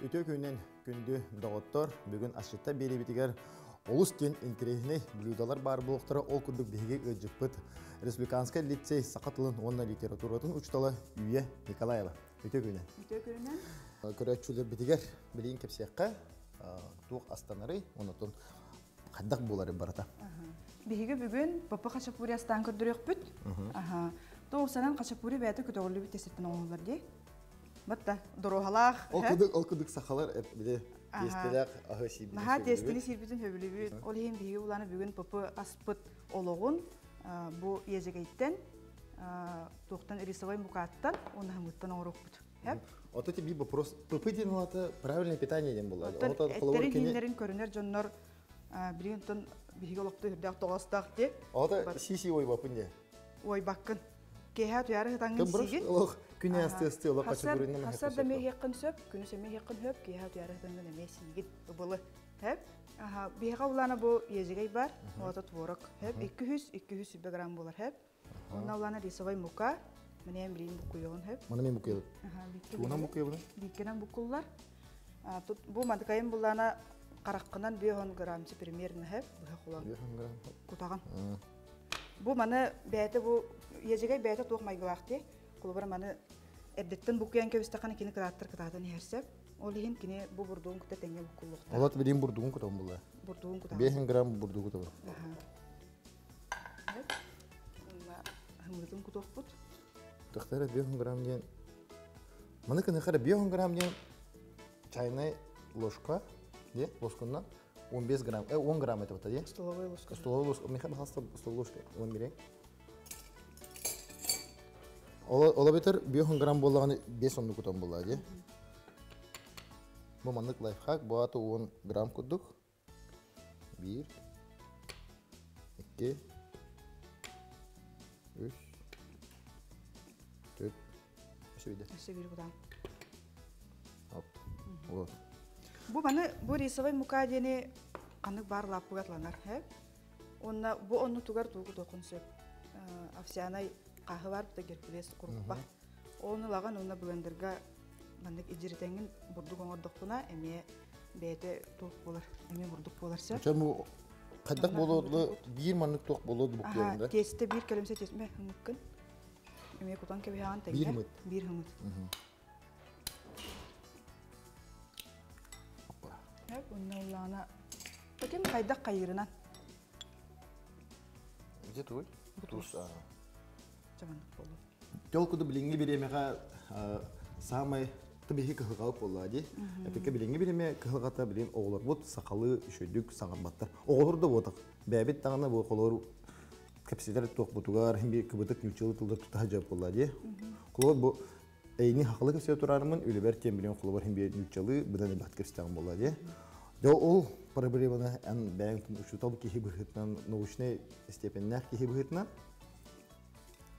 Үтүө күнүнэн күндү доҕоттор, бүгүн асчыттар биэриибитигэр олус диэн интэриэһинэй блюдалар баар буолуохтара. Ол курдук биһиги ыалдьыппыт Республиканскай лицей саха тылын уонна литературатын учуутала Үүйэ Николаева. Үтүө күнүнэн. Үтүө күнүнэн. Көрөөччүлэрбитигэр билигин кэпсиэххэ туох астанарый, онотун хайдах буолары барыта. Биһиги бүгүн папа хачапури астаан көрдөрүөхпүт. Аха. Тоҕусанан хачапури бэйэтэ көтөҕүллүбүт тесеттен оҥоһуллар дии. Батта доруоһалаах. Ол кудук ол кудук сахалар били тиэстэлээх аһы сиирбитин Наһаа тиэстэни сиирбитин сөбүлүүбүт. Ол иһин биһиги улааны бүгүн папы аспыт олоҕун бу иэдьэгэйтэн туохтан рисовой мукаттан уонна хамыттан оҥоруохпут. Ото ти биир вопрос. ПП диэн улаата правильное питание диэн буолла. Оттон эттерин иһиннэрин көрүнэр дьоннор билигин оттон биһиги олохто үрдээх тоҕостоох дии. Ото си-си ойбаппын дии. Ойбаккын. Киэһэ туйаары сытаҥҥын сиигин. Олох күн астыы олох хачапуринна Хасар да эмиэ иһиэххин сөп, күнүс эмиэ иһиэххин сөп, киэһэ туйаары сытаҥҥын эмиэ сиигин. Ыбылы. Хөп. Аха, биһиэхэ улаана бу езигэй бар, ота творог. Хөп, 200 200 грамм болар хөп. Онно улаана рисовай мука, Міне билин буккуйоҕун хөп. Маны мен буккуйабын. Тугунан буккуйабын? Бииккэнэн буккуллар. Тут бу мандыкайын буллаана хараххынан 5 грамм примерно хөп быһа хулан. 5 грамм. Кутаҕын. Бу маны бэйэтэ бу иэдьэгэй бэйэтэ туох майгылаах дии. Холобура маны эрдэттэн буккуйан кэбистэххинэ кини кырааттар кытаатан иһэрсэп. Ол иһин кини бу бурдугун кытта тэҥҥэ буккуллуохтаах. Олот билин бурдугун кутабын булла. Бурдугун кутаҕын. 5 грамм бурдугу кутабын. Хымыытын кутуохпут. Тахтара 5 грамм диэн. Маны кыныхара 5 грамм диэн чайная ложка, де, ложканан 15 грамм, 10 грамм это вот, де? Столовая ложка. Столовая ложка. Миха бахаста столовая ложка. Он бере. Ола бетер 5 грамм боллағаны 5 онну кутан болла, де? Бу маннык лайфхак, бу аты 10 грамм кудук. 1 2 3 4 Өссө биирдэ. Өссө биир кутаам. Оп. Вот. Бу маны бу рисовай мука диэни ханнык баар лааппыга атланар. Онна бу оннутугар тугу тохун сөп. Овсяной хааһы бар быта геркулес куруппа. Оны лаган онна блендерга маннык ижиритеңин бурдук оҥордохпуна эмиэ бэйэтэ туох буолар, эмиэ бурдук буолар сөп. Чэ бу хайдах буолуоду биир маннык туох буолуоду буккуйарында? Тиэстэ биир кэлимсэ тиэсмэ хымыккын. Эмиэ кутан кэбиһэҕин тэҥҥэ. Биир хымыт. Биир хымыт. Хөп, онно улаана. Таким хайдах хайырынан. Где твой? Туз. Чаманнык болу. Тел куду билиҥҥи бириэмэҕэ саамай тыбиһи кыһылҕалык буолла дии. Эпикке билиҥҥи бириэмэ кыһылҕата билин оҕолорбут сахалыы үчүгдүк саҥарбаттар. Оҕолор да буотах. Бэйэбит даҕаны бу холоор кэпсэтэр туохпутугар иһин биир кыбытык ньуччалыы тыллар тута сылдьар буолла дии. Холобур бу эйини хахалы кэпсэтэ турарымын үлэбэр тиэн билин холобур иһин биир ньуччалыы быдан элбэхтик кэпсэтэҕим буолла дии. Дьэ ол проблеманы эн бэйэҥ учуутал киһи быһыытынан научнай степеннээх киһи быһыытынан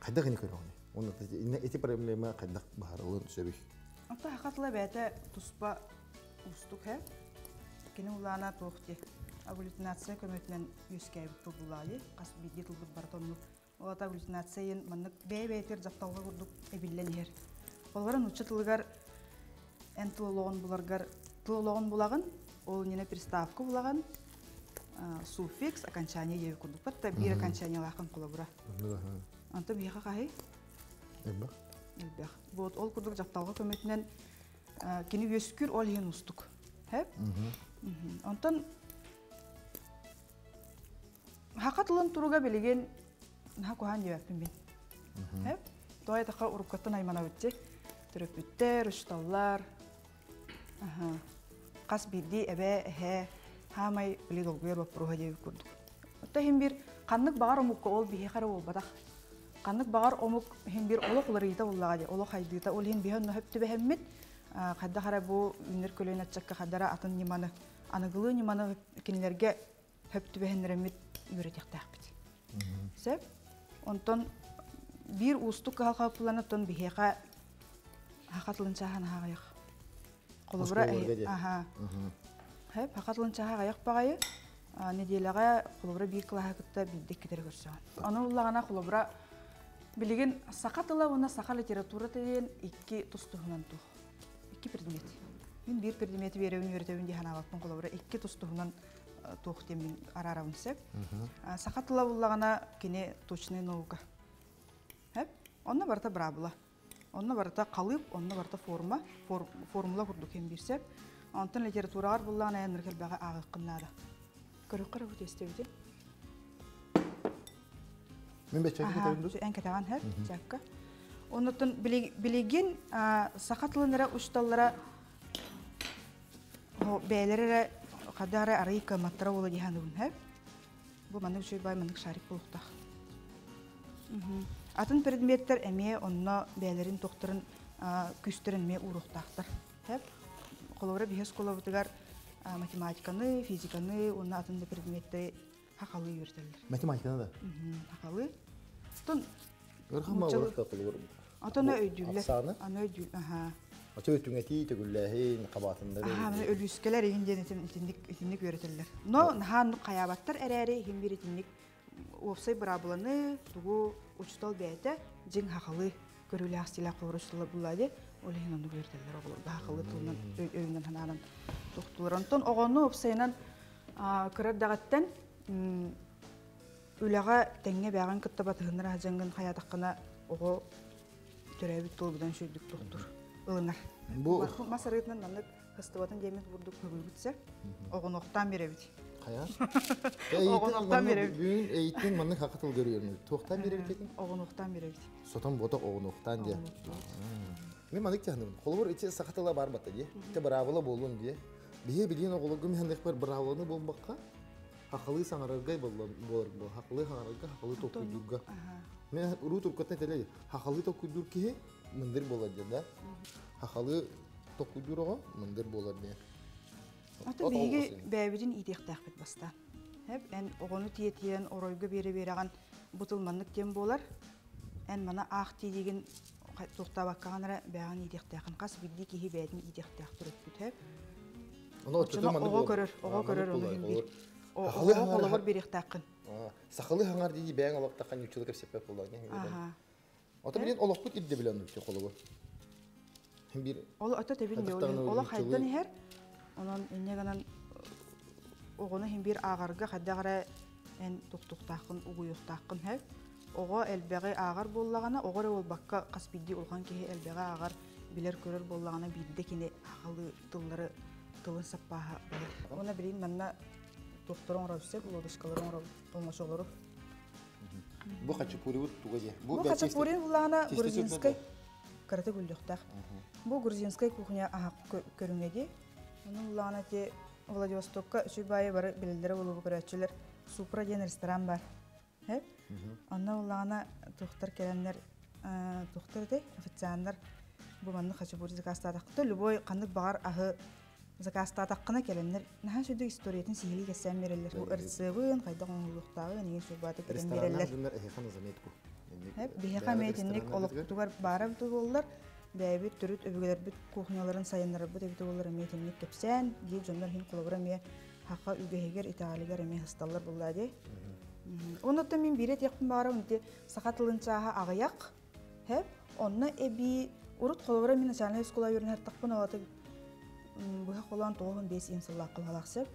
хайдах ини көрөҕүнүй? Уонна ити проблема хайдах быһаарыллыан сөбүй? Оттон саха тыла бэйэтэ туспа уустук ээ. Кини улаана туох дии агглютинация көмөтүнэн үөскээбит тыл булаайы. Хас биирдии тылбыт барыта оннук. Ол аата агглютинация диэн маннык бэйэ-бэйэтигэр дьахталга курдук эбиллэн иһэр. Холобура нуучча тылыгар эн тыл олоҕун буларгар тыл олоҕун булаҕын, ол иннинэ приставка булаҕын, суффикс, окончание диэби курдук. Батта биир окончаниелаахын холобура. Онтон биһиэхэ хаһый? Элбэх. Элбэх. Вот ол курдук дьахталга көмөтүнэн кини үөскүүр ол иһин устук. Хэп? Онтон хака тылын туруга билигин наһаа куһаан диэбэппин мин. Хэп? Тоҕо этахха уруккаттан айманабытчы. Төрөппүттэр, учууталлар, хас биирдии эбээ, эһээ хаамай били долгуйар боппуруоһа диэбит курдук. Оттон иһин биир ханнык баҕар омукка ол биһиэхэ эрэ буолбатах. Ханнык баҕар омук иһин биир олох уларыйыыта буоллаҕа дии, олох хайдыыта. Ол иһин биһи онно сөп түбэһэммит, хайдах эрэ бу үүнэр көлүөнэ ыччакка хайдах эрэ атын ньыманы, аныгылыы ньыманы кинилэргэ сөп түбэһиннэрэммит үөрэтиэхтээхпит. Сөп? Онтон биир уустук кыһалҕа булан оттон биһиэхэ саха тылын чааһын аһаҕайах. Холобура, аха. Хэп, саха тылын чааһа аҕыйах баҕайы. Нэдиэлэҕэ холобура биир кылааһы кытта биирдэ иккитэ көрсөҕүн. Ону уллаҕына холобура билигин саха тыла уонна саха литературата диэн икки тус-туһунан туох. Икки предмет. Мин биир предмети биэрэбин үөрэтэбин дии санаабаппын холобура икки тус-туһунан туох диэн мин араарабын сөп. Саха тыла буллаҕына кини точная наука. Хэп? Онно барыта быраабыла. Онно барыта халыып, онно барыта форма, формула курдук кэм биир сөп. Онтон литератураҕар буллаҕына эн элбэҕи ааҕыаххын наада. Көрүөххэ эрэ бу тиэстэбитин. Мин бэчээккэ кэтэбин дуу? Эн кэтэҕин һэр, чаакка. Оннуттан билигин саха тылын эрэ учууталлара бэйэлэрэ эрэ хада эрэ арый кыамматтара буола дии саныыбын һэ. Бу маннык үчүгэй баай маннык шарик буолуохтаах. Атын предметтэр эмиэ онно бэйэлэрин тохторун күүстэрин эмиэ ууруохтаахтар. Һэп. Холобура биһи оскуолабытыгар математиканы, физиканы уонна атын да предметтэри хахалыы үөрэтэллэр. Математиканы да? Хахалыы. Отон Ырхан баҕарах холобур. Отон өйдүүллэр. Аны өйдүүл. Аха. Ача өтүҥэтии төгүллээһин хабаатыннары. Аха, маны өлүүскэлэр иһин диэн итинник итинник үөрэтэллэр. Но наһаа хайаабаттар эрээри иһин биир итинник уопсай быраабыланы тугу учуутал бэйэтэ дьиҥ хахалыы көрүүлээх стилээх холоруучталар булла дии. Ол иһин оннук үөрэтэллэр оҕолорго хахалыы тылынан өйүнэн санаанан тохтуулар. Онтон оҕону уопсайынан кыра эрдэҕиттэн үлэҕэ тэҥҥэ бэҕин кытта батыһыннар сылдьаҥҥын хайаатаххына оҕо төрөөбүт тылбытын үчүгдүк тохтуур ылынар. Бу мас арыытынан маннык кыстыбатын диэммит бурдук көбүлбүт сэ оҕонуохтаан биэрэбит. Хайа? Оҕонуохтаан биэрэбит. Бүгүн эйиттин маннык хака тыл көрүөрүн. Туохтаан биэрэбит этин? Оҕонуохтаан биэрэбит. Сотон боток оҕонуохтаан диэ. Мен маннык тяхныбын. Холобур ити саха тыла бар батта дии. Ити быраабыла буоллун дии. Биһи билиэн оҕолорго миһанныхпар быраабыланы буолбакка хахалыы саҥарарга буолар бу хахалыы саҥарарга хахалыы толкуйдуурга. Мен уруу туркаттан этэлэр хахалыы толкуйдуур киһи мындыр буолар диэн да. Хахалыы толкуйдуур оҕо мындыр буолар диэн. Ата биһиги бэйэбитин иитиэхтээхпит бастаан. Хэп эн оҕону тиэтиэн оройго биэрэ-биэрэҕин бу тыл маннык диэн буолар. Эн мана аах тиийигин туохтаабаккаҕын эрэ бэйэҕин иитиэхтээххин. Хас биирдии киһи бэйэтин иитиэхтээх төрөппүт хэп. Оҕо көрөр, оҕо көрөр ону иһин биир. Оҕо холобур биэриэхтээххин. Сахалыы хаҥар дии бэйэҥ олохтохха ньуччулуу кэпсэппэт буоллаҕа. Ото билин олохпут ирдэбилэ оннук холобур. Биир Ол ото тэбин олох хайдан иһэр. Онон инньэ гынан оҕону иһин биир ааҕарга хайдах эрэ эн тухтухтааххын угуйуохтааххын һэ. Оҕо элбэҕи ааҕар буоллаҕына, оҕо эрэ буолбакка хас биирдии улахан киһи элбэҕи ааҕар, билэр-көрөр буоллаҕына биирдэ кини аҕалыы тыллары тылын саппааһа байар. Уонна билигин манна туохтары оҥоробут сөп, лодочкалары оҥоробут, оҥочолору. Бу хачапурибут туга дии? Бу хачапурин буллаҕына грузинскай кырата күллүөхтээх. Бу грузинскай кухня аһа көрүҥэ дии. Ону буллаҕына ти Владивостокка үчүгэй бары билэллэрэ буолуо көрөөччүлэр Супра диэн ресторан бар. Хэп. Онно буллаҕына туохтар кэлэннэр туохтар этэй официаннар бу маннык хачапури заказтаатаххына любой ханнык баҕар аһы заказтаатаххына кэлэннэр наһаа сүдү историятын сиһилии кэпсээн биэрэллэр. Бу рецебын хайдах оҥоһуллуохтааҕын эҥин сүрбаата кэлэн биэрэллэр. Биһиэхэ эмиэ итинник олохпутугар баара эбитэ буоллар, бэйэбит төрүт өбүгэлэрбит кухняларын сайыннарарбыт эбитэ буоллар эмиэ итинник кэпсээн, диир дьоннор иһин холобура эмиэ хаха үгэһигэр, итэҕэлигэр эмиэ сысталлар буоллаа дии. Оннуттан мин биир этиэхпин баҕарабын ити саха тылын чааһа аҕыйах, Һэ, онно эбии урут холобура мин начальнай оскуола үөрэнэртахпын олата быһа холоон 95 иэн сыллаах кылалаах сөп.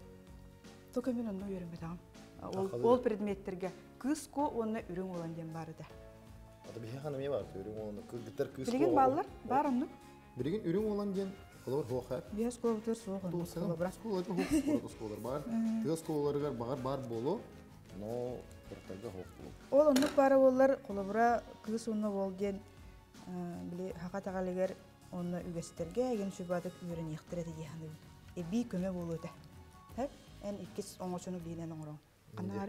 Только мин онно үөрэммэтэҕим. Ол, ол предметтэргэ кыыс ко уонна үрүҥ уолан диэн баар этэ. Ата биһиэхэ эмиэ баар үрүҥ уолан кыргыттар кыыс Билигин бааллар, баар оннук. Билигин үрүҥ уолан диэн холобур хуоха. Биһи оскуолабытыгар суох оннук холобура. Оскуолага хуох оскуолалар баар. Тыа оскуолаларыгар баҕар баар буолуо. Но кыртарга хуох буолуо. Ол оннук баара буоллар, холобура, кыыс уонна уол диэн били хаха итэҕэлигэр уонна үгэстэргэ эгин сүбаатык үөрэниэхтэрэ этэ дии саныыбын. Эбии көмө буолуо этэ. Һэп, эн иккис оҥочону биинэн оҥороҥ. Ханна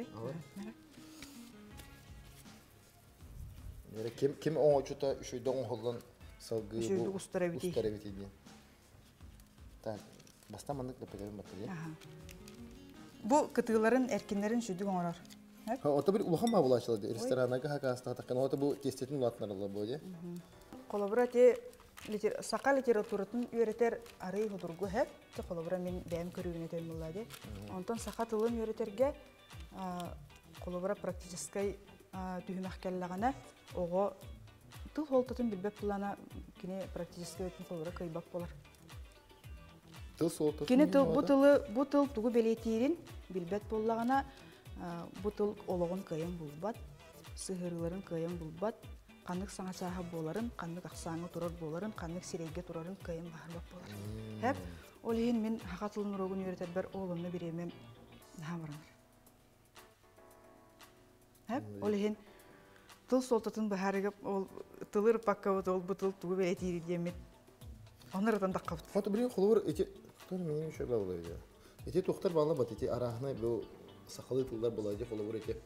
Ким ким оҥочута үчүгэй оҥоһуллан салгыы Үчүгэйдик устар эбитий. Устар эбитий диэн. Так, бастаан маннык лэппэтэбин баттайа. Бу кытыыларын, эркиннэрин сүдүк оҥорор. Ото бир улахан баабылаачылар ресторанага хакаастаатаххына ото бу тиэстэтин улаатынараллар буо дии. Холобура ти саха литературатын үөрэтэр арый худургу хэп. Холобура мин бэйэм көрүүбүн этэн буолла дии. Онтон саха тылын үөрэтэргэ холобура практическай түһүмэх кэллэҕинэ оҕо тыл суолтатын билбэт буоллаҕына кини практически өттүн холобура кыайбат буолар. Тыл суолтатын Кини тыл бу тылы бу тыл тугу бэлиэтиирин билбэт буоллаҕына, бу тыл олоҕун кыайан булбат, сыһыарыыларын кыайан булбат, ханнык саҥа чааһа буоларын, ханнык ахсааҥҥа турар буоларын, ханнык сирэйгэ турарын кыайан баһарбат буолар. Хэп, ол иһин мин саха тылын уруогун үөрэтэрбэр ол онно бириэмэм наһаа баранар. Хэп, ол иһин тыл суолтатын быһаарыга ол тылы ырыппаккабыт ол бу тыл тугу бэлиэтиир диэммит ону ырытан таххабыт. Вот блин, холобур эти тор менин еще баллы. Эти тухтар балла бат эти арахны бу сахалы тыллар була ди холобур эти.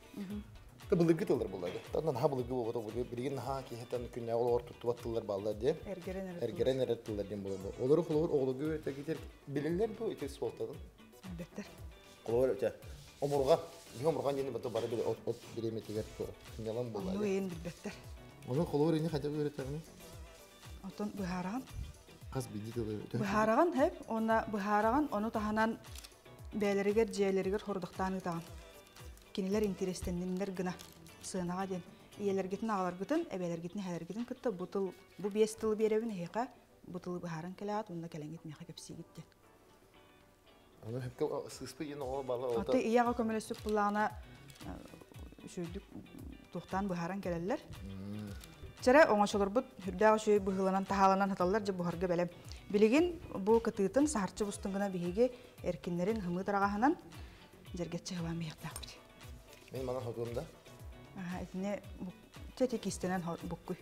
Та былыргы тыллар була ди. Танан ха былыргы болбото бу билигин ха киһитен күннэ олор туттубат тыллар баллар ди. Эргерен Эргерен эрэр тыллар диэн була. Олору холобур оҕолорго үөрэтэ билэллэр бу ити суолтатын. Беттер. Холобур эти омурга, биһи омурган диэн бата бары били от от бириэмэтигэр сынньалаҥ буолла. Ону эйин билбэттэр. Ону холобур ини хотя бы үөрэтэҕин. Оттон быһаараҕын. Хас биирдии тылы Быһаараҕын хэп, уонна быһаараҕын ону таһынан бэйэлэригэр дьиэлэригэр хорудахтаан ыытаҕын. Кинилэр интириэстэнниннэр гына сыанаҕа диэн ийэлэргитин аҕаларгытын, эбэлэргитин эһэлэргитин кытта бу тыл бу биэс тылы биэрэбин эһиэхэ бу тылы быһааран кэлээт уонна кэлэҥҥит миэхэ кэпсиигит диэн. Аны сөпкө сыыспыт диэн оҕо бала Аты ийэҕэ көмөлөсүп буллаҕына үчүгэйдик туохтаан быһааран кэлэллэр. Чэрэ оҥочолорбут үрдээх үчүгэй быһыыланан таһааланан сыталлар дьэ буһарга бэлэм. Билигин бу кытыытын саһарчы бустун гына биһиги эркиннэрин хымыы тараҕаһынан дьэргэччи хыбаан биһиэхтээхпит. Мин манан хотуом да? Аха, итини чэ кистэнэн буккуй.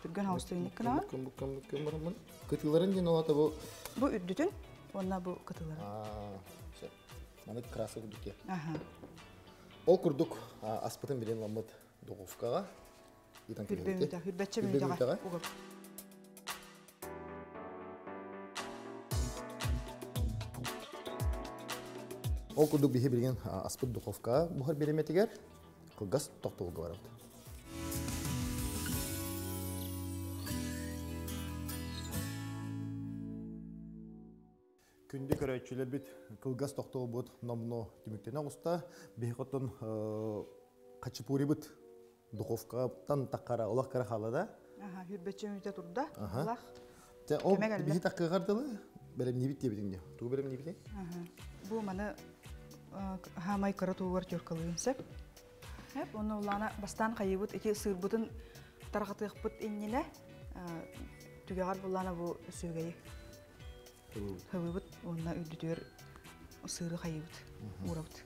Түргэн хаустуйник гынаҕын. Буккун буккун буккун бараммын. Кытыыларын диэн олата бу Бу үрдүтүн уонна бу кытыыларын. Аа, сөп. Маны краска курдук диye. Аха. Ол курдук аспытын билин ламмыт духовкаҕа итан Хүрбэ хүрбэччэ мүнүүтэҕэ угап. Ол курдук биһи билигин аспыт духовкаҕа буһар бириэмэтигэр кылгас тохтобулга барабыт. Күндү көрөөччүлэрбит кылгас тохтобулбут номнуо түмүктэнэ оҕуста. Биһи хотон хачапурибыт духовкаттан таххара олох кыра хаалла да. Аха, хүрбэччэ мүнүүтэ турда. Олох. Те ол биһи таккыгар дылы бэлэмниибит диэбитиҥ дии. Тугу бэлэмниибитий? Бу маны хаамай кыра туугар тюркалыын сөп. Хэп, онно улаана бастаан хайыбыт ити сыырбытын тарҕатыахпыт иннинэ түгэҕэр буллаана бу сүөгэйи хыбыбыт уонна үрдүтүгэр сыыры хайыбыт уурабыт.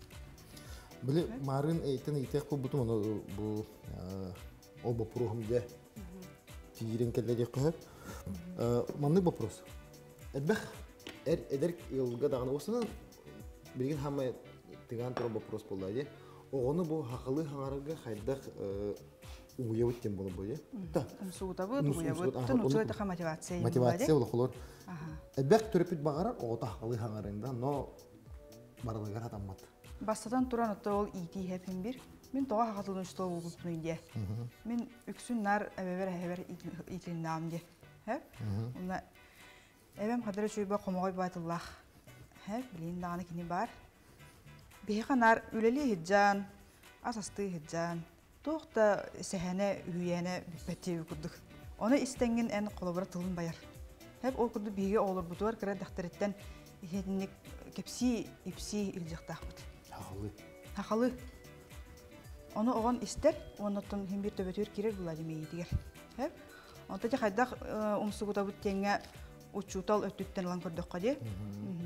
Били марын эйтен ыйтыах буолбутум ону бу ол боппуруоһум дьэ тиийирэн кэллэ диэххэ сөп. Маннык вопрос. Элбэх эр эдэр ыалга даҕаны уосанан билигин хаамай тыгаан турар вопрос буолла дии. Оҕону бу хахалы хаҥарарга хайдах угуйабыт диэн буолар буолуо. Да. Умсугутабыт, угуйабыт. Тун мотивация. Мотивация олохолор. Элбэх төрөппүт баҕарар оҕото хахалы хаҥарында, но барылыгар хатаммат. Бастатан туран отто ол иитии хэпин бир. Мин тоҕо хахатылын что буолбуппунуй диэ. Мин үксүн нар эбэбэр эһэбэр иитилиннаам диэ. Хэп. Онна эбэм хадара чуйба хомоҕой баатыллаах. Хэп, билин даҕаны кини бар. Биһиэхэ наар үлэлии сылдьан, ас астыы сылдьан, туох да сэһэнэ, үһүйээнэ бүппэт диэбит курдук. Ону истэҥҥин эн холобура тылын байар. Хэп ол курдук биһиги оҕолорбутугар кыра эрдэхтэриттэн иһитинник кэпсии, ипсии илдьиэхтаахпыт. Хахалы. Хахалы. Ону оҕон истэр, уонна оттон иһин биир төбөтүгэр киирэр Владимир Хэп. Онто хайдах умсугутабыт диэҥҥэ учуутал өттүттэн ылан көрдөххө дии.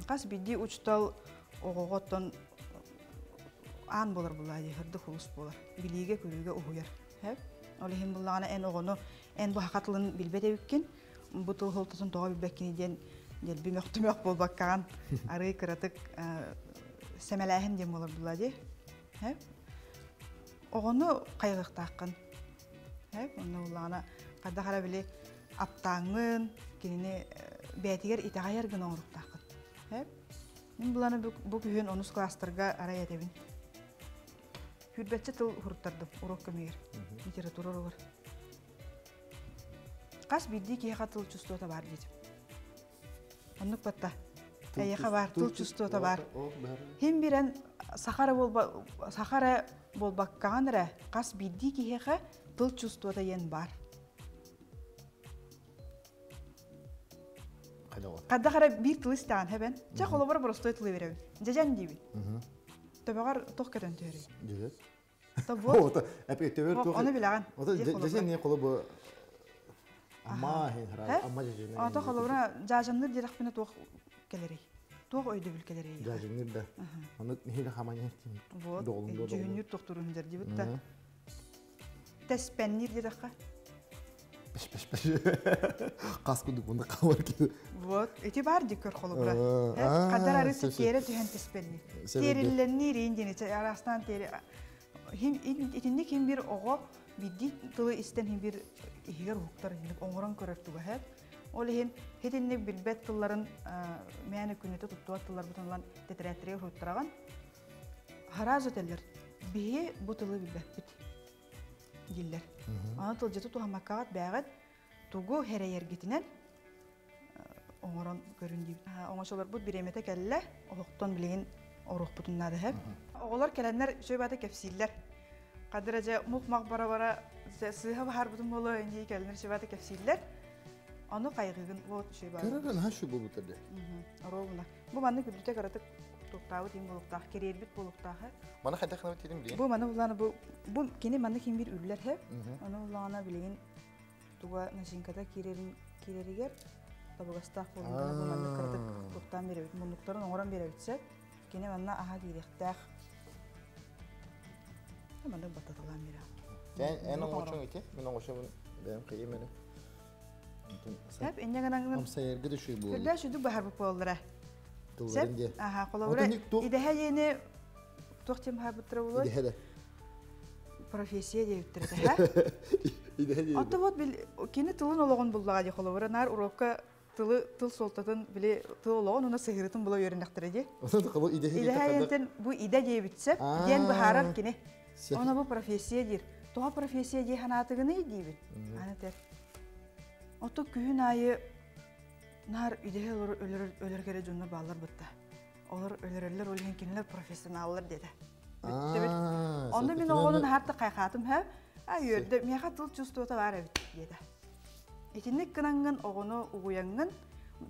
Хас биирдии учуутал оҕоҕо оттон аан буолар булаа дии, сырдык улус буолар. Билиигэ, көрүүгэ уһуйар. Ол иһин буллаҕына эн оҕону эн бу саха тылын билбэт эбиккин, бу тыл холтотун тоҕо билбэккини диэн дэлби мөхтүмэх буолбаккаҕын арыы кыратык сэмэлээһин диэн буолар булаа дии. Оҕону хайҕыахтааххын. Онно буллаҕына хайдах эрэ били аптааҥҥын, кинини бэйэтигэр итэҕэйэр гына оҥоруохтааххын. Мин буланы бу күһүн онус класстарга арай этэбин. Хүрбэтчэ тыл хуруттардым урок көмүгэр, литература уругар. Хас биирдии киһиэхэ тыл чувствота баар диэтим. Оннук батта. Эйиэхэ баар, тыл чувствота баар. Хим бирэн сахара болба сахара болбаккаҕан эрэ хас биирдии киһиэхэ тыл чувствота диэн баар. Хайдах эрэ биир тылы истэҕин хэбэн. Чэ холобура боростуой тылы биэрэбин. Дьэдьэн диибин. Төбөҕөр туох көтөн түһэрий? Дьэдьэн. То вот. Эпи төбөр туох. Ону билэҕин. Ото дьэдьэн не холобу Амма амма дьэдьэн. Ото холобура дьаажанныр диэтэхпинэ туох кэлэрий? Туох өйдөбүл кэлэрий? Дьаажанныр да. Аны нэһилэ хаманя. Вот. Дьүһүннүүр тохтурун дьэрдибит да. Тэспэнниир диэтэххэ? Хас курдук мунна хаалар киһи. Вот, ити баар дии көр холобура. Хадар арысы тиэрэ түһэн тэспэнниир. Тиэриллэнниир иин диэни араастаан тиэрэ итинник хим бир оҕо биирдии тылы истэн хим бир иһигэр уһуктар инник оҥорон көрөр туга һэп. Ол иһин хитинник билбэт тылларын мээнэ күнүтэ туттубат тылларбытын ылан тэтэрээттэригэр уһуттараҕын. Харааз этэллэр. Биһи бу тылы билбэппит. дииллэр. Аны тылдьыты туһаммаккаҕыт бээҕит тугу эрэйэргитинэн оҥорон көрүн диибит. Оҥочолорбут бириэмэтэ кэллэ, оһохтон билигин оруохпутун наада иһэр. Оҕолор кэлэннэр үчүгэй баата кэпсииллэр. Хадыра дьэ мух-мах бара-бара сыыһа баһаарбытым буолуо инии кэлэннэр үчүгэй баата кэпсииллэр. Ону хайҕыгын вот үчүгэй баата. Көрөргө наһаа үчүгэй буолбуттар дии. Оруобуна. Бу маннык үрдүтэ кыратык туохтаабыт иһин буолуохтаах, кэриэрбит буолуохтаах. Маны хайдах гынабыт диэтим билигин? Бу маны буллаана бу бу кини маннык иһин биир үллэр һэ. Ону буллаҕына билигин туга начинката киирэрин киирэригэр табыгастаах буолуон бу маннык кыратык туохтаан биэрэбит, муннуктарын оҥорон биэрэбит сөп. Кини манна аһа киириэхтээх. Маннык баттаталаан биэрэҕин. Эн оҥочоҥ ити, мин оҥочобун бэйэм кыйым эрэ. Сөп, инньэ гынан Амсайарга да үчүгэй буолла. Үрдэ сүдүк баһарбыт буоллара. Тылларын диэ. Аха, холобура идэһэ диэни туох диэн баһарбыттара буолуой? Идэһэ да. Профессия диэбиттэр этэ, ха? Идэһэ диэбит. Ото вот кини тылын олоҕун буллаҕа дии холобура наар урокка тылы тыл суолтатын били тыл олоҕун уна сыһыырытын була үөрэнэхтэрэ дии. Идэһэ диэнтэн бу идэ диэбитсэ диэн быһаарар кини. Ону бу профессия диир. Тоҕо профессия дии санаатыгыный диибин. Аны этэр. Ото күһүн аайы наар идэһэ өлөрөр өлөр кэрэ дьоннор бааллар бытта. Олор өлөрөллөр, ол иһин кинилэр профессионаллар диэтэ. Бүттүбүт. Онно мин оҕону наһарта хайхаатым һэ. А үөрдэ, миэхэ тыл чувствота баар эбит диэтэ. Итинник гынаңҥын оҕону угуйаҥҥын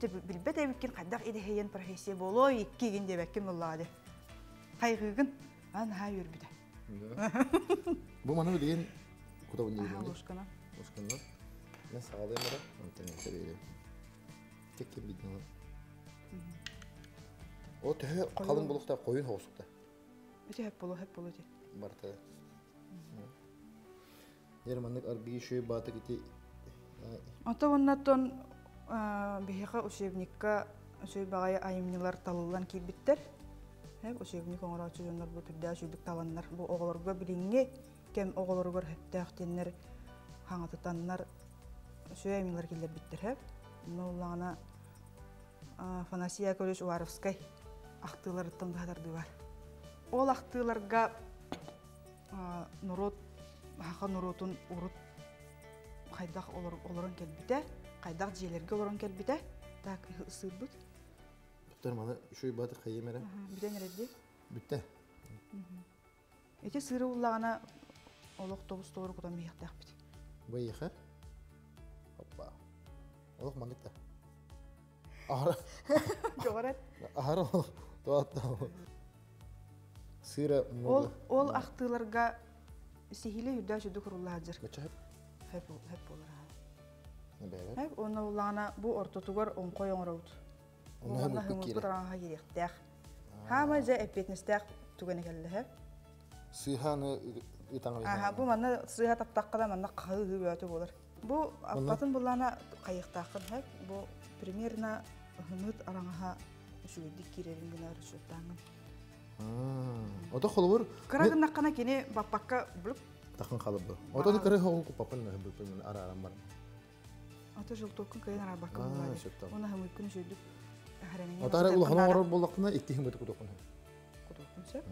билбэт эбиккин хайдах идэһийэн профессия буолуой иккигин диэбэккин буоллаҕа дии. Хайҕыыгын. А наһаа үөрбүтэ. Бу маны билигин кутабын диибин. Ложканан. Ложканан. Мен саҕалыам эрэ, онтон эбиэрим. Теккин бидин О төһө халыҥ булуохтаах хойун хоҕусукта. Ити хөп болу, хөп болу ити. Барта. Дьэр маннык аргыый шөй баатык ити Ото оннотон биһиэхэ учебникка үчүгэй баҕайы айымньылар талыллан киирбиттэр. Учебник оҥорооччу дьоннор бу түрдээх үчүгдүк таланнар бу оҕолорго билиҥҥи кэм оҕолоругар сөптөөх диэннэр хаҥатытаннар үчүгэй айымньылар киллэрбиттэр. Онно уллаҕына Афанасий Яковлевич Уваровскай ахтыыларыттан быһа бар. Ол ахтыыларга норуот саха норуотун урут хайдах олорон кэлбитэ, хайдах дьиэлэргэ олорон кэлбитэ так ысыырбыт. Доктор маны үчүгэй баатыр хайым эрэ. Бүтэн эрэр дии. Бүттэ. Ити сыыры уллаҕына олох тобус толору кутан биһиэхтээхпит. Быйыха. Оппа. Олох маннык да. Аһара. Жоҕорат. Аһара туатта. Сыыра Ол ол ахтыыларга сиһили үрдэ сүдү курулла сылдьар. Бачча Хөп хөп буолар. Хөп уонна улаана бу ортотугар оҥхой оҥоробут. Уонна хымыппыт араҥаһа киириэхтээх. Хаамай дьэ эппиэтинэстээх түгэнэ кэллэ хөп. Сыыһаны ытаҥалыһа. Аха, бу манна сыыһа таптахха да манна хаһыы бөөтө буолар. Бу аппатын буллаана хайыахтааххын хөп. Бу примерно хымыт араҥаһа үчүгэйдик киирэрин гына расчеттааҥҥын. Ото холобур Кыра гыннаххына кини баппакка блук тахын халыбы. Ото кыра хоҕу куппаппын быппын арааран баран. Ото желтоккун кыайан араарбакка буллаады. Уна хымыккын үчүгдүк Ото ара улахан оҥорор буоллаххына икки хымыты кутуоххун. Кутуоххун сөп.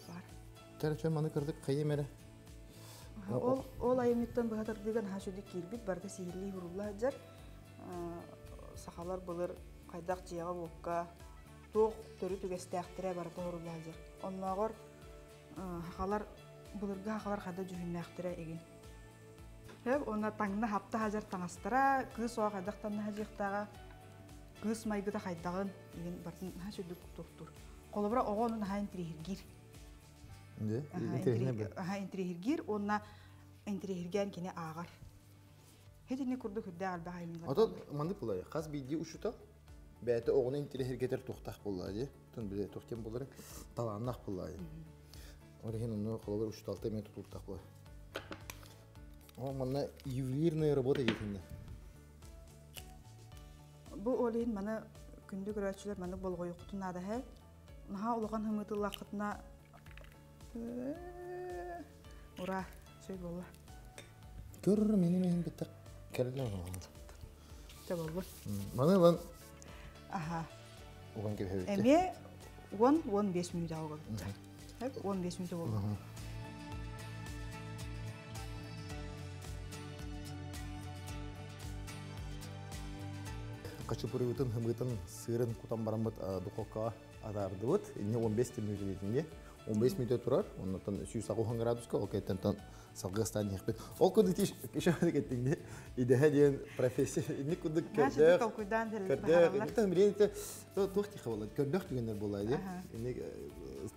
Баар. Короче, маны кырдык хайым эрэ. Ол ол айымньыттан быһа тардыыга наһаа үчүгдүк киирбит, барыта сиһилии урулла сылдьар. Сахалар былыр хайдах дьиэҕэ-уокка туох төрүт үгэстээхтэрэ барыта оһорулла сылдьар. Оннооҕор сахалар былыргы сахалар хада дьүһүннээхтэрэ игин. Уонна таҥна хапта сылдьар таҥастара, кыыс оҕо хайдах таҥна сылдьыахтааҕа. Кыыс майгыта хайдаҕын иһин бартын наһаа сүрдүк туохтуур. Холобура оҕо ону наһаа интириэһиргиир. Аха интириэһиргиир уонна интириэһиргээн кини ааҕар. Хитини курдук үрдээх элбэх айымньылар. Ото маннык буолар. Хас биирдии учуутал бэйэтэ оҕону интириэһиргэтэр туохтаах буоллаа дии. Тун биле туох диэн буоларын талааннаах буоллаа дии. Ол иһин онно холобур учууталта эмиэ тутулуктаах буолар. О, манна ювелирная работа диэтиннэ. Бу ол иһин маны күндү көрөөччүлэр маннык болҕойуоххутун наада һэ. Наһаа улахан хымыытыллаххытына ура, сөй буолла. Көр мени мehen битта кэллэ Чэ боллу. Маны ылан Аха. уган кэбиһэбит. Эмиэ 10-15 мүнүүтэ оҕобут. 15 мүнүүтэ боллу. Хачапурыбытын, хымыытын, сыырын кутан бараммыт духовкаҕа атаардыбыт. Инне 15 мүнүүтэ диэтинге. 15 мүнүүтэ турар. Оннуттан 180 градуска, ол кэнниттэн салгыы астаан иһиэхпит. Ол курдук ишааны кеттиҥди. Идэһэ диэн профессия инник курдук көрдөөх. Толкуйдаан Көрдөөх. Инниктэн билиэн ите туох тиха буолла. Көрдөөх түгэннэр буолла ди. Инник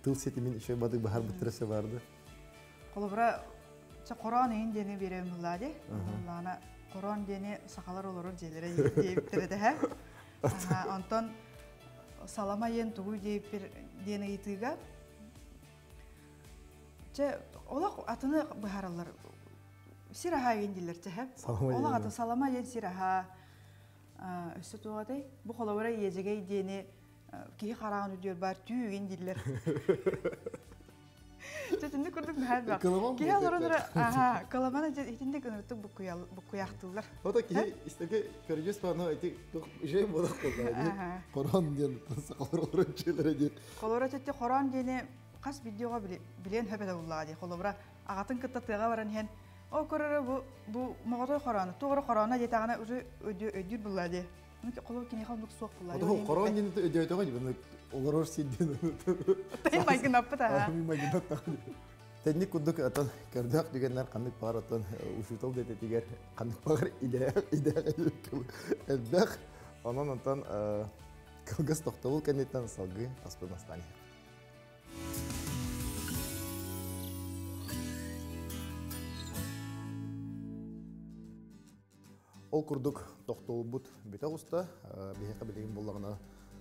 тыл ситимин еще бадык баһар быттырасы барды. Холобура, хороон иһин диэни биэрэн булла ди. Буллаана хороон диэни сахалар олорор дьиэлэрэ диэбиттэрэ дэһэ. Онтон салама иэн тугуй диэбиппир диэн ыйытыыга Чэ, олох атыны быһаараллар. Сир аһаа иэн дииллэр чэһэ. Олох аты салама иэн сир аһаа. Өссө туоҕатай? Бу холобура иэдьэгэй диэни киһи хараҕын үрдүгэр баар түү иэн дииллэр. Чэ, курдук наһаа элбэх. Киһи олорон аха, кыламан итинник ыныртык буккуйаахтыыллар. Ото киһи истэгэ көрүдьүс баана ити үчүгэй буолах буолла. Хорон диэн сахалар олорон дьиэлэрэ диэн. Холобура тетте хорон диэни хас видеоҕа билиэн хөп этэ буллаҕа дии. Холобура аҕатын кытта тыаҕа баран иһэн о көрөрө бу бу моҕотой хороона туох эрэ хороона диэтэҕинэ уже өйдүүр буллаа дии. Холобур киниэхэ оннук суох буллаа. Ото хорон диэн өйдөөтөҕө дии олорор сирдин. Тайын майгынаппыт аха. Майгынаппыт. Тэнник курдук атын көрдөөх түгэннэр ханнык баҕар атын учуутал дэтэтигэр ханнык баҕар идээх элбэх. Онон онтон кылгас тохтобул кэнниттэн салгыы аспын астаан иһэр. Ол курдук тохтобулбут бүтэ оҕуста. Биһиэхэ билигин буоллаҕына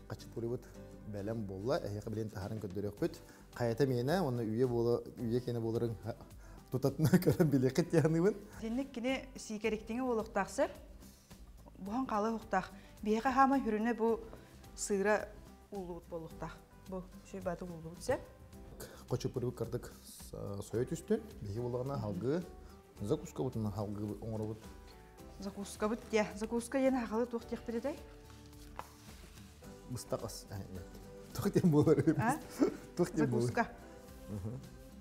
хачапурибыт бэлэм буолла. Эһиэхэ билигин таһарын көрдөрүөхпүт. Хайата миэнэ уонна үйэ буола үйэ киэнэ буоларын тутатына көрөн билиэххит диэханыыбын. Итинник кини сиикэриктиҥи буолуохтаах сэр. Буһан хаалыахтаах. Биһиэхэ хаама хүрүнэ бу сыыра ууллубут буолуохтаах. Бу үчүгэй бааты ууллубут сэр. Хачапурибыт кырдык сойо түстүн. Биһиги буоллаҕына халгыы закускабытынан халгыы оҥоробут. Закускабыт диэ. Закуска диэн хахалы туох диэхпит этэй? Быстах ас. Туох диэн буолар? Туох диэн буолар? Закуска.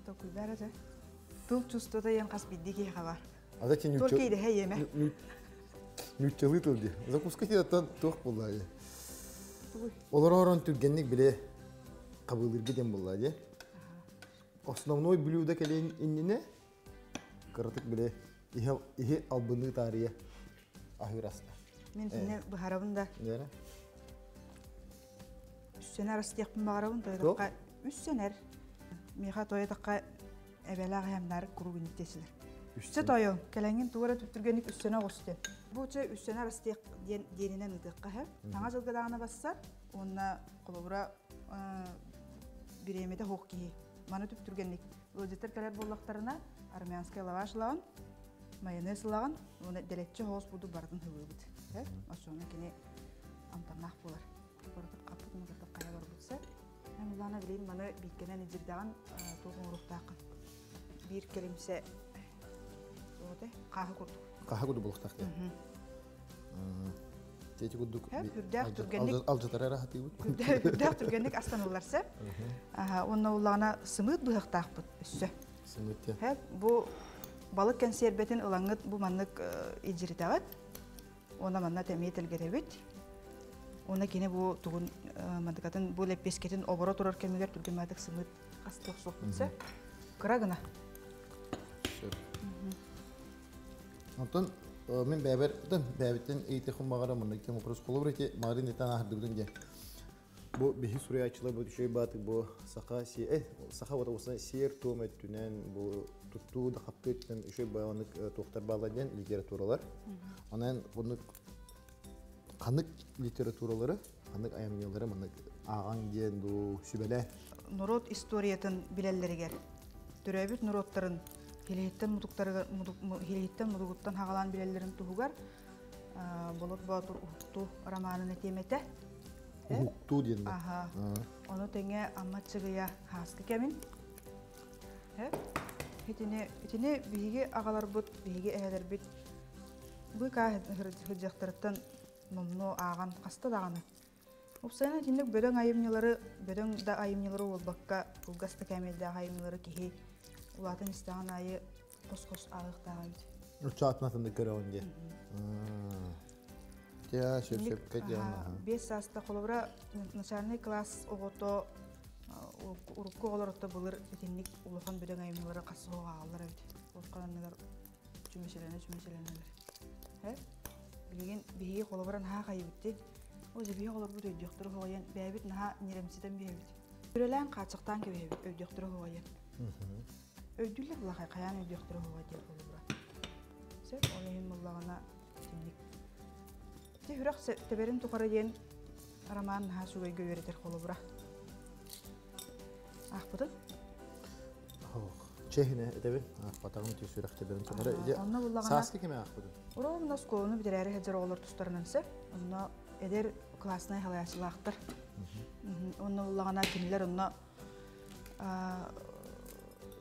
Токуйдар этэ. Тыл чувствота диэн хас биирдии киһиэхэ бар. Ада ти Только идэһэ иэмэ. Ньуччалыы тыл дии. Закуска диэн туох буолла дии. Олоророн түргэнник биле хабыылырга диэн буолла дии. Основной блюдо кэлин иннинэ кыратык биле иһи албыныы таарыйа аһыыр аста. Мин сине быһарабын да. Нere? Үссэнэр ас диэхпин баҕарабын тойотохха үссэнэр. Миэхэ тойотохха эбэлээх эһэмнэр куруук инниттиэсилэр. Үссэ тойо, кэлэҥҥин тугу эрэ түптүргэнник үссэнэ оҕус диэн. Бу чэ үссэнэр ас диэх диэн диэнинэн ыытыахха һэ. Таҥа дьылга даҕаны бассар уонна холобура бириэмэтэ суох киһи. Маны түптүргэнник ыалдьыттар кэлэр буоллахтарына армянскай лаваш ылаҕын, майонез ылаҕын, уонна дэлэччи соҕус бурдук барытын һылыыбыт. Оччоҕуна кини амтаннаах буолар. Барытын хаппытын кытта хайа барбыт сэ. Эн улаана билигин маны бииккэнэн илдьирдэҕин туох оҥоруохтааххын. Биир кэлимсэ хааһы курдук. Хааһы курдук буолуохтаах диэн. Тети курдук Үрдээх түргэнник алдьатар эрэ хатыыбыт. Үрдээх түргэнник астаныллар сеп. Уонна улаана сымыыт быһахтаахпыт өссө. Сымыыт диэн. Бу балык кэнсиэрбэтин ылаҥҥыт бу маннык илдьиритэҕит. Уонна манна тэмиэ тэлгэтэбит. Уонна кини бу тугун мандыкатын бу лэппиэскэтин оборо турар кэмигэр түргэн сымыыт астыах суохпут сэ. Кыра гына. Сөп. Онтон Мин бэйэбэр бэйэбиттэн ыйытыахпын баҕарам маннык тема вопрос холобур ити маарыын этэн аһардыбытын диэн. Бу биһи суруйааччылар бу үчүгэй баатык бу саха саха уота сиэр туом өттүнэн бу туттуу да хаптыы өттүнэн үчүгэй баҕанык туохтар бааллар диэн литературалар. Онон оннук ханнык литературалары, ханнык айымньылары маннык ааҕаҥ диэн бу сүбэлээ. Норуот историятын билэллэригэр төрөөбүт норуоттарын Хилиһиттэн мутуктарыгар Хилиһиттэн мутугуттан хаҕалаан билэллэрин туһугар Болот Боотур Уһуктуу романын этиэм этэ. Уһуктуу диэн. Аха. Ону тэҥэ Амма Чыгыйа Һааскы кэмин. Итини итини биһиги аҕаларбыт, биһиги эһэлэрбит быыкаа сылдьыахтарыттан номнуо ааҕан хаста даҕаны. Уопсайынан итинник бөдөҥ айымньылары, бөдөҥ да айымньылары буолбакка, кылгас да кээмэйдээх айымньылары киһи улаатан истэҕин аайы хос-хос ааҕыахтаах эбит. Учаатын атыннык көрөҕүн дии. Дьэ, сөп-сөпкө диэн. 5 сааста холобура начальный класс оҕото урукку оҕолор отто былыр итинник улахан бөдөҥ айымньылары хас суох ааҕаллар эбит. Ол чүмэчилэнэ чүмэчилэнэлэр. Билигин биһиги холобура наһаа хайыбыт Ол же биһиги олорбут өйдүөхтэрэ хоҕойон бэйэбит наһаа ньирэмситэн биһэбит. Үрэлээн хааччахтаан кэбиһэбит өйдүөхтэрэ хоҕойон. Өйдүүллэр булахай хайаан өйдүөхтэрэ хоҕой диэн холобура. Сөп, ол иһин буллаҕына итинник. Ити Үрэх тэбэрин тухары диэн роман наһаа үчүгэйгэ үөрэтэр холобура. Аахпытын? Чэһинэ этэбин, аахпатаҕым ти сүрэх тэбэрин тухары. Онно буллаҕына Сааскы кэми аахпытын? Ровно оскуоланы бүтэрээри сылдьар оҕолор тустарынан сөп. Онно эдэр класснай халайааччылаахтар. Онно буллаҕына кинилэр онно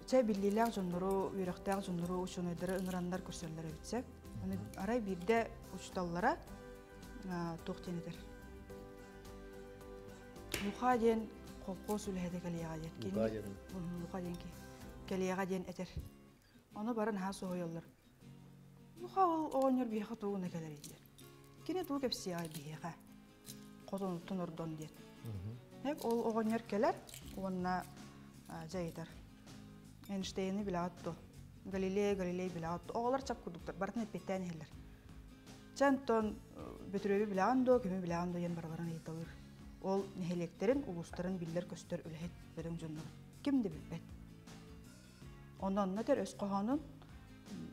чэ биллиилээх дьоннору, үөрэхтээх дьоннору, учуонайдары ыҥыраннар көрсөллөр эбит сөп. Аны арай биирдэ учууталлара туох диэн этэр? Луха диэн колхоз үлэһитэ кэлиэҕэ диэн. Лука диэн. Луха диэн кэлиэҕэ диэн этэр. Ону бары наһаа соһуйаллар. Луха ол оҕонньор биһиэхэ тугуна кэлэрий диэн. Кини тугу кэпсиэҕэй биһиэхэ? Хотонуттан ордон диэн. Ол оҕонньор кэлэр уонна дьайытар. Эйнштейни билэҕит дуо? Галилея Галилей билэҕит дуо? Оҕолор чап курдуктар, барытын эппиэттээн иһэллэр. Чэ, онтон Бөтүрүөбү билэҕин дуо, кими билэҕин дуо диэн барыларын ыйыталыыр. Ол нэһилиэктэрин, улуустарын биллэр-көстөр үлэһит бөдөҥ дьоннорун ким да билбэт. Онно онно этэр өс хоһоонун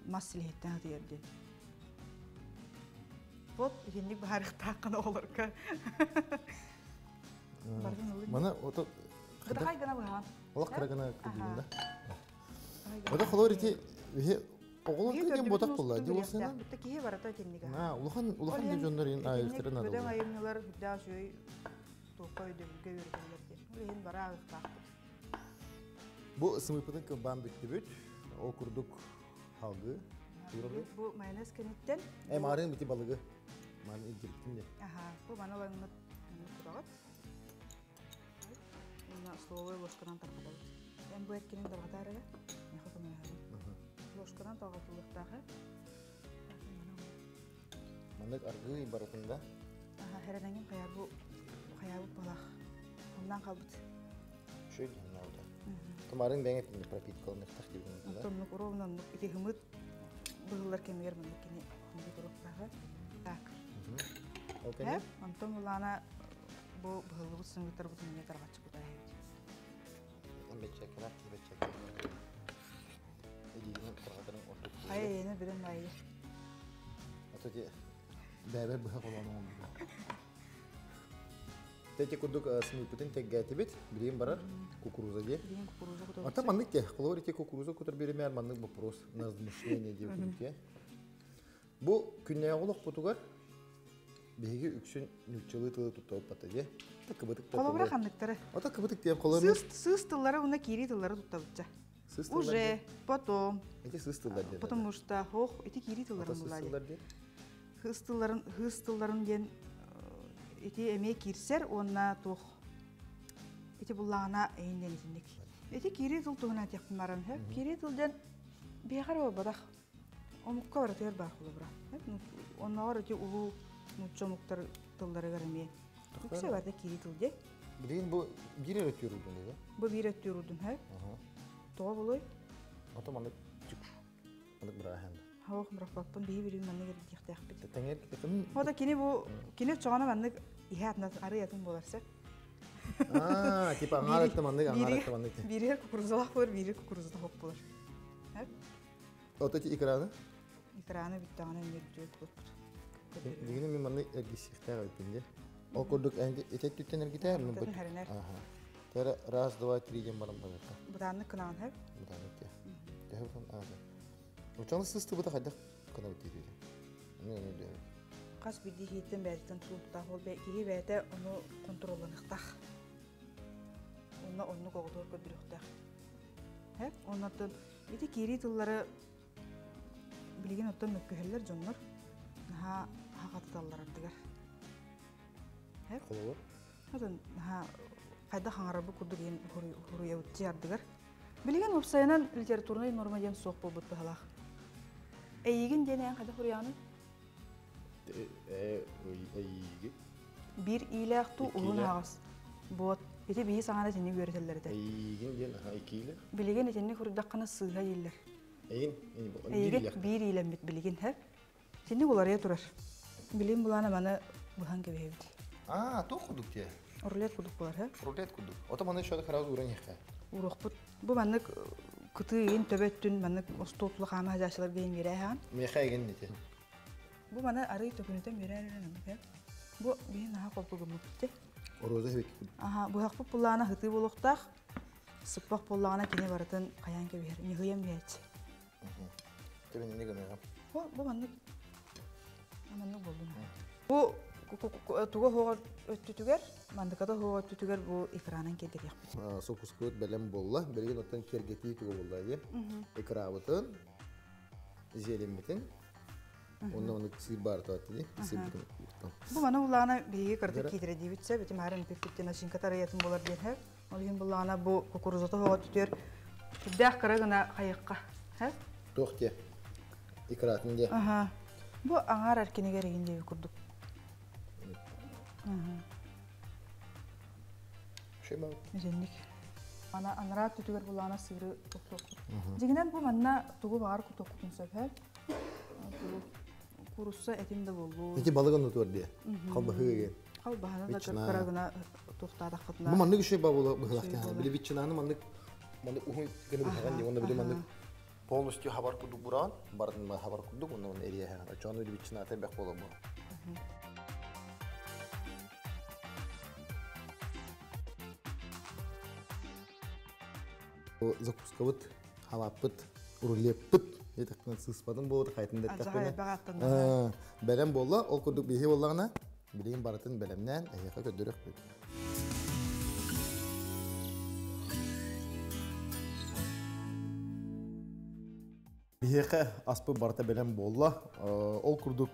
мас силиһиттэн атыйар диэн. Вот итинник быһаарыахтааххын оҕолорго. Барытын ылын. Маны ото Бытахай гына быһаан. Олох кыра гына кырдыгын да. Ота холор ити биһи оҕолор кырдьан ботах буолла. Ди уосына. Бутта киһи барыта итиннигэ. На, улахан улахан дьоннор ин айылтарын надо. Бөдөҥ айымньылар үрдээх үчүгэй туохха өйдөбүлгэ үөрэтэллэр диэн. Ол иһин бара ааҕыахтаахпыт. Бу сымыыппытын кылбаан бүттүбүт. Ол курдук халгы. Бу майонез кэнниттэн. Э, маарыын бити балыгы. Маны илдьириттим де. Аха, бу маны ылаҥмыт тураҕыт. Уонна столовой ложканан тарҕатабыт. Эн бу эркинин тарҕатаар эрэ. Миэхэ көмөлөһөбүн. Ложканан тарҕатыллыахтаах ээ. Маннык аргыый барытында. Аха, хэрэнэҥин хайаабы хайаабыт балах. Оннан қалбыт. Шөй диэн алда. Тумарын бэҥэ пропиткалыныктах диэн. Оннук ровно оннук ити хымыт быһыллар кэмигэр маннык кини хымыт туруктааҕа. Так. Ол кэннэ? Онтон улаана бу быһыллыбыт сымыыттарбытын эмиэ тарҕаччы кутар эбит. Бэччэккэлэр бэччэккэлэр. Илиинэн тарҕатарын ордук. Хайа эйэни билэн баайы. Ото ти бэбэр быһа холоон оҥорбут. Тэти курдук сымыыппытын теггээтибит. Билигин барар кукуруза диye. Билигин кукуруза кутар. Ата маннык те, холобур ити кукуруза кутар биримээр маннык вопрос на размышление диye те. Бу күннээҕи олохпутугар биһиги үксүн нууччалыы тылы туттабыт дии. Кыбытык Холобура ханныктары? Ото кыбытык диэн холобура. Сыыс сыыс тыллары уонна киирии тыллары туттабытча. Сыыс тыллар Уже, потом. Эти сыыс тыллар диэн. Потому что ох, ити киирии тылларын Ото сыыс булаа тыллар диэн. Хыыс тылларын, хыыс тылларын диэн ити эмиэ киирсэр уонна туох ити буллаҕына эйин диэн итинник. Ити киирии тыл туһунан этиэхпин баран Киирии тыл диэн биһиэхэ эрэ буолбатах. Омукка барытыгар баар холобура. Оннооҕор ити улуу нуучча омуктар тылларыгар эмиэ үксэ барыта киирии тыл диэ. Билигин бу биир эрэ өттүөр урдун дии. Бу биир өттүөр урдун, хэ? Тоҕо булуй? Ото маннык маннык бырааһын. Хоох мураппаппын биһи билим маннык эрдиэхтээхпит. Тэҥэр Ота кини бу кини оччоҕуна маннык иһэ атына арый атын буолар сөп. Аа, типа аңаар өттө маннык, аңаар өттө маннык. Бииригэр кукурузалаах буолар, бииригэр кукурузата хоп буолар. Ото ти экраны? Экраны бүттэҕинэ эмиэ бүтүө Дигини мен маннык эргиссихтээх эбиппин дии. Ол курдук ити өттүттэн эргитээр мен бу. Аха. Тера раз, два, три диэн баран барыта. Бытааннык кынаан хэп. Бытааннык тиэ. Төһө бутан аата. Учан сыстыбыта хайдах кынабыт диир. Мен оны диэбит. Хас биирдии киһиттэн бэйэтиттэн тутулуктаах ол киһи бэйэтэ ону контролланыахтаах. Онно оннук оҕотугар көрдөрүөхтээх. Хэп. Оннортон ити киирии тыллары билигин оттон мөккүһэллэр дьоннор наһаа хахатыталлар ардыгар. Хэп. Холобур? Отон наһаа хайдах хаҥарарбыт курдук иһин хуруйабыт ардыгар. Билигин уопсайынан литературнай норма диэн суох буолбут быһалаах. Эйигин диэн эн хайдах хуруйаҕыный? Эйиги. Биир иилээх туу уһун аһаҕас. Буот. Ити биһи саҥана итинник үөрэтэллэр этэ. Эйигин диэн аха иккиилээх. Билигин итинник хуруйдаххына сыыһа дииллэр. Эйигин Эйигин биир иилэммит билигин хэп. Итинник уларыйа турар. Билим булаана маны быһан кэбиһэбит. Аа, туох курдук диэ? Рулет курдук буолар, һэ? Рулет курдук. Ото маны еще сразу уран иһэ. Уруохпут. Бу маннык кытыы иин төбө өттүн маннык остуол тула хаама садьааччылар биһин биэрээ Миэхэ эгин ити. Бу маны арый төкүнүтэн биэрээ Бу биһин наһаа холку гыммыт. Роза хебек. Аха, быһахпыт буллаана хытыы буолуохтаах. Сыппах буоллаҕына кини барытын хайаан кэбиһэр, ньыһыйан биһээччи. Тэбинини гыныга. Бу бу маннык маннык буоллун. Бу туга хоҕор өттүтүгэр, мандыката хоҕор өттүтүгэр бу экранын киэргэтиэхпит. Сокускубут бэлэм буолла. Билигин оттон киэргэтии туга буолла дии. Экрабытын, зеленмитин, онно ону сыыр баар дии. Сыырбытын. Бу маны буллаҕына биһиги кырдык киитирэ диибит сөп, ити маарын пиппиттен начинка тарыйатын буолар диэн һэ. Ол иһин буллаҕына бу кукурузата хоҕор түтүөр сүрдээх кыра гына хайыкка. Һэ? Туох диэ? Икратын диэ. Аха. Бу аҥаар эркинигэр игин диэби курдук. Итинник. Ана анараа түтүгэр булаана сыыры туттуохпут. Дьиҥинэн бу манна тугу баҕар кутуохпутун сөп һэ. Тугу курусса этин да буоллун. Ити балыгын утуар диэ. Халбаһыы еген. Халбаһаны да кыра гына туохтаатаххытына. Бу маннык үчүгэй бабыла быһылахтаах. Били ветчинаны маннык маннык уһун гына быһаҕан дии. Онно били маннык полностью хабар курдук бураан, барын хабар курдук, онно онно эриэһэ. Очону били ветчината бэх буола бу. Закускабыт, халаппыт, рулеппыт диэтэхпинэ сыыспатым буолуо, хайтын дэттэхпинэ. Бэлэм буолла, ол курдук биһи буоллаҕына, билигин барытын бэлэмнээн эһиэхэ көрдөрүөхпүт. Биһиэхэ аспыт барыта бэлэм буолла. Ол курдук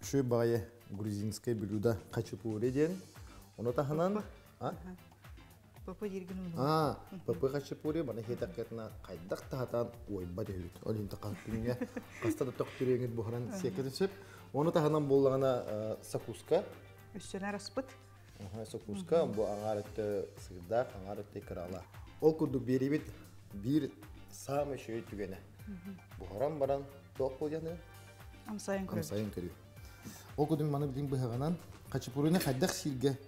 үчүгэй баҕайы грузинское блюдо хачапури диэн. Ону таһынан ПП дииргин Аа, ПП хачапури баны хиэтэххитинэ хайдах таһатаан уойбат үһүбүт. Ол иһин күҥҥэ хаста да төхтүрүөҥүт буһаран сиэккитин сөп. Ону таһынан буоллаҕына сакуска. Өссөнөр аспыт. Сакуска бу аҥаар өттө сыырдаах, аҥаар өттө кырала. Ол курдук биэрибит биир саамай үчүгэй түгэнэ. Буһаран баран туох буолуохтааный? Амсайын көрүү. Амсайын көрүү. Ол курдук маны билин быһаҕынан хачапурины хайдах сииргэ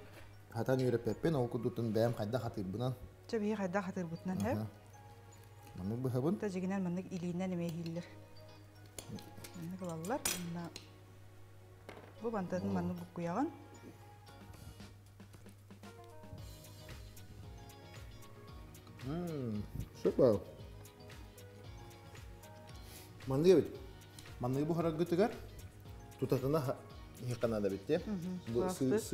хатан үөрэппэппин, ол курдуктун бэйэм хайдах хатыырбынан. Чэ биһи хайдах хатыырбытынан һэ? Маннык быһабын. Та дьигинэн маннык илиинэн эмиэ иһиллэр. Маннык ылаллар. Манна бу бантатын маннык буккуйаҕын. Супер. Маннык эбит. Манныгы буһараргытыгар тутатына иһиэххэ наада эбит дии.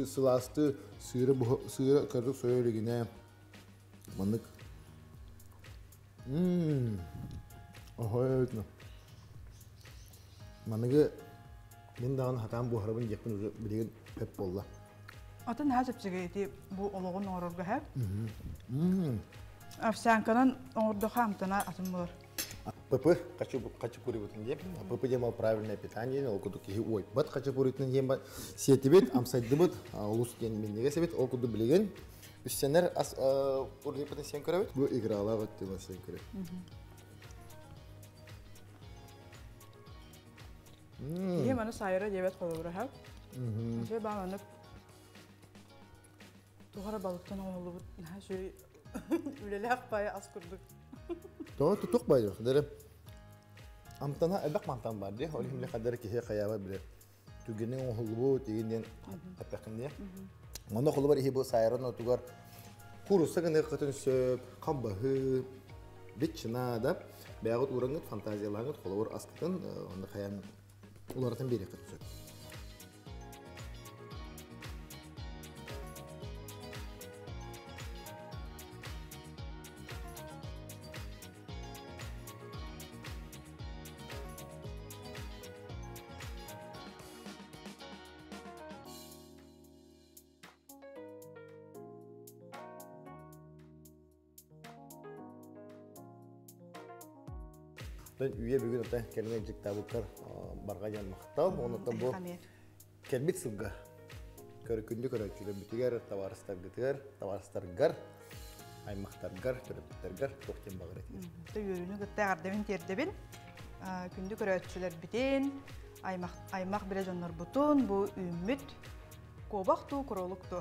Сылаасты сыыры сыыра көрдүк сойо илигинэ маннык Охой Маныгы мин даҕаны хатаан буһарабын диэхпин уже билигин өп буолла. Атын наһаа чэпчэки ити бу олоҕун оҥорорго һэ. Овсянканан оҥордохо амтана атын буолар. ПП хачапурибытын диэн. ПП диэн ол правильное питание, ол курдук киһи уойбат хачапуритын диэн сиэтибит, амсайдыбыт, олус диэн минньигэс эбит, ол курдук билигин үссэнэр ас урдиппытын сиэн көрөбүт. Бу игралаах өттүн сиэн көрөбүт. Киһи маны сайра диэбэт холобура ха. Үчүгэй баҕа маннык туох эрэ балыктан оҥоһуллубут наһаа үчүгэй үлэлээх баайы ас курдук. Тоҕо тутук баайы дэрэ амтана элбэх мантан бар дии. Ол иһин хадары киһи хайаба билэр. Түгэни оҥоһуллубут деген диэн эппэххин дии. Онно холобур иһи бу сайран отугар курусса гыныаххытын сөп, хамбаһы, ветчина да бэйэҕит уураҥҥыт, фантазиялааҥҥыт холобур аскытын онно хайаан уларытан биэриэххитин сөп. Оттон үйэ бүгүн оттон кэлин дьыктаабыккар барҕа диэн махтал. Онуттан бу кэлбит сылга көрүкүндү көрөөччүлэрбитигэр, табаарыстаргытыгар, табаарыстаргар, аймахтаргар, төрөппүттэргэр туох диэн баҕар этиҥ? Үөрүүнү кытта эҕэрдэбин тиэрдэбин. Күндү көрөөччүлэрбитин, аймах, аймах билэ дьоннорбутун бу үүммүт куобах туу, кролик туу.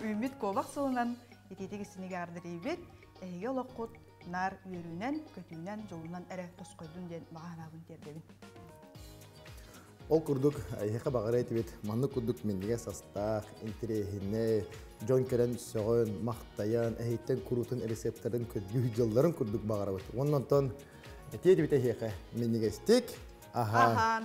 Үүммүт куобах сылынан итиитик истинигэ ардырыйбит, эһиги олоххут наар үөрүүнэн, көтүүнэн, дьолунан эрэ тосхойдун диэн баҕа санаабын тиэрдэбин. Ол курдук, эһиэхэ баҕара этибит, маннык курдук минньигэс астаах, интэриэһинэй, дьон кэлэн сөҕөн, махтайан, эһиттэн куруутун рецептарын көрдүү дьылларын курдук баҕарабыт. Уонна онтон этиэ этибит эһиэхэ минньигэстик аһаан. Аһаан.